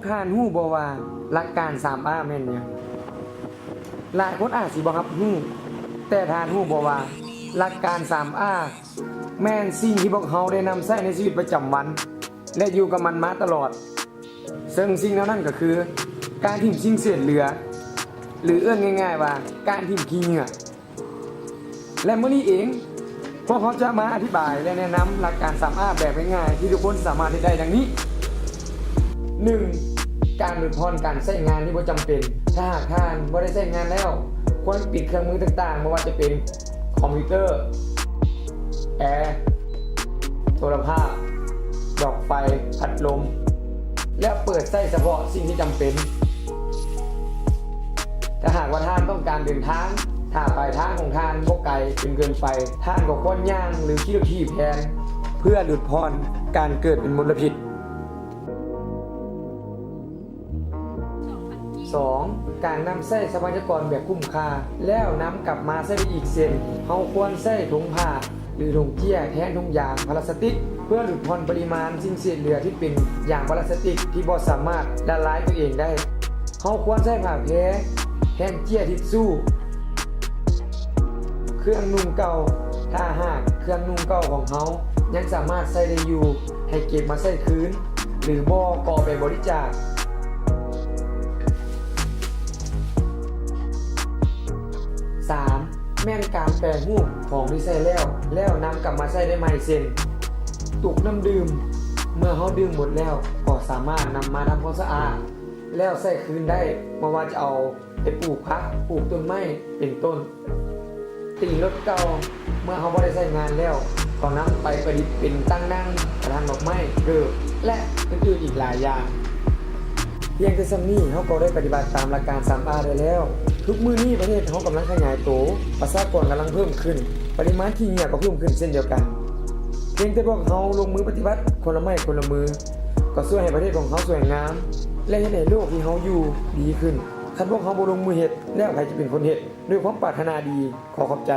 ທ່ານຮູ້ບໍ່ວ່າຫຼັກການສາມອາແມ່ນຫຍັງ? ຫຼາຍຄົນອາດຊິບໍ່ຮັບຮູ້, ແຕ່ທ່ານຮູ້ບໍ່ວ່າຫຼັກການສາມອາແມ່ນສິ່ງທີ່ພວກເຮົາໄດ້ນຳໃຊ້ໃນຊີວິດປະຈຳວັນ ແລະ ຢູ່ກັບມັນມາຕະຫຼອດ? ເຊິ່ງສິ່ງເຫຼົ່ານັ້ນກໍຄື ການຖິ້ມສິ່ງເສດເຫຼືອ ຫຼື ເອີ້ນງ່າຍໆວ່າ ການຖິ້ມຂີ້ເຫຍື້ອ. ແລະ ມື້ນີ້ເອງ ພວກເຮົາຈະມາອະທິບາຍ ແລະ ແນະນຳຫຼັກການສາມອາແບບງ່າຍໆ ທີ່ທຸກຄົນສາມາດເຮັດໄດ້ດັ່ງນີ້: ໜຶ່ງ ການຫຼຸດຜ່ອນການໃຊ້ງານທີ່ບໍ່ຈຳເປັນ. ຖ້າຫາກທ່ານບໍ່ໄດ້ໃຊ້ງານແລ້ວ, ຄວນປິດເຄື່ອງມືຕ່າງໆ ບໍ່ວ່າຈະເປັນຄອມພິວເຕີ, ແອ, ໂທລະພາບ, ດອກໄຟ, ພັດລົມ ແລ້ວເປີດໃຊ້ສະເພາະສິ່ງທີ່ຈຳເປັນ. ຖ້າຫາກວ່າທ່ານຕ້ອງການເດີນທາງ, ຖ້າປາຍທາງຂອງທ່ານບໍ່ໄກຈົນເກີນໄປ, ທ່ານກໍຄວນຍ່າງ ຫຼື ຂີ່ລົດຖີບແທນ ເພື່ອຫຼຸດຜ່ອນການເກີດເປັນມົນລະພິດ. ສອງ ການນຳໃຊ້ຊັບພະຍາກອນແບບຄຸ້ມຄ່າ ແລ້ວນຳກັບມາໃຊ້ໄດ້ອີກ ເຊັ່ນ ເຮົາຄວນໃຊ້ຖົງຜ້າ ຫຼື ຖົງເຈ້ຍແທນຖົງຢາງພລາສຕິກ ເພື່ອຫຼຸດຜ່ອນປະລິມານສິ່ງເສດເຫຼືອທີ່ເປັນຢາງພລາສຕິກທີ່ບໍ່ສາມາດລະລາຍຕົວເອງໄດ້. ເຮົາຄວນໃຊ້ຜ້າແພແທນເຈ້ຍທິດຊູ. ເຄື່ອງນຸ່ງເກົ່າ, ຖ້າຫາກເຄື່ອງນຸ່ງເກົ່າຂອງເຮົາຍັງສາມາດໃຊ້ໄດ້ຢູ່, ໃຫ້ເກັບມາໃຊ້ຄືນ ຫຼື ບໍ່ກໍເອົາໄປບໍລິຈາກ. ສາມ ແມ່ນການແປຮູບຂອງທີ່ໃຊ້ແລ້ວ ແລ້ວນຳກັບມາໃຊ້ໄດ້ໃໝ່ ເຊັ່ນ ຕຸກນ້ຳດື່ມ, ເມື່ອເຮົາດື່ມໝົດແລ້ວ ກໍສາມາດນຳມາທຳຄວາມສະອາດ ແລ້ວໃຊ້ຄືນໄດ້, ບໍ່ວ່າຈະເອົາໄປປູກຜັກ, ປູກຕົ້ນໄມ້ ເປັນຕົ້ນ. ຕີນລົດເກົ່າ, ເມື່ອເຮົາບໍ່ໄດ້ໃຊ້ງານແລ້ວ ກໍນຳໄປປະດິດເປັນຕັ່ງນັ່ງ, ກະຖາງດອກໄມ້, ເກີບ ແລະ ອື່ນໆອີກຫຼາຍຢ່າງ. ພຽງແຕ່ສ່ຳນີ້ ເຮົາກໍໄດ້ປະຕິບັດຕາມຫຼັກການສາມອາໄດ້ແລ້ວ. ທຸກມື້ນີ້ປະເທດເຮົາກຳລັງຂະຫຍາຍໂຕ, ປະຊາກອນກຳລັງເພີ່ມຂຶ້ນ, ປະລິມານຂີ້ເຫຍື້ອກໍເພີ່ມຂຶ້ນເຊັ່ນດຽວກັນ. ພຽງແຕ່ພວກເຮົາລົງມືປະຕິບັດຄົນລະໄມ້ຄົນລະມື, ກໍຊ່ວຍໃຫ້ປະເທດຂອງເຮົາສວຍງາມ ແລະ ເຮັດໃຫ້ໂລກທີ່ເຮົາຢູ່ດີຂຶ້ນ. ຄັນພວກເຮົາບໍ່ລົງມືເຮັດ, ແລ້ວໃຜຈະເປັນຄົນເຮັດ? ດ້ວຍຄວາມປາດຖະໜາດີ, ຂໍຂອບໃຈ.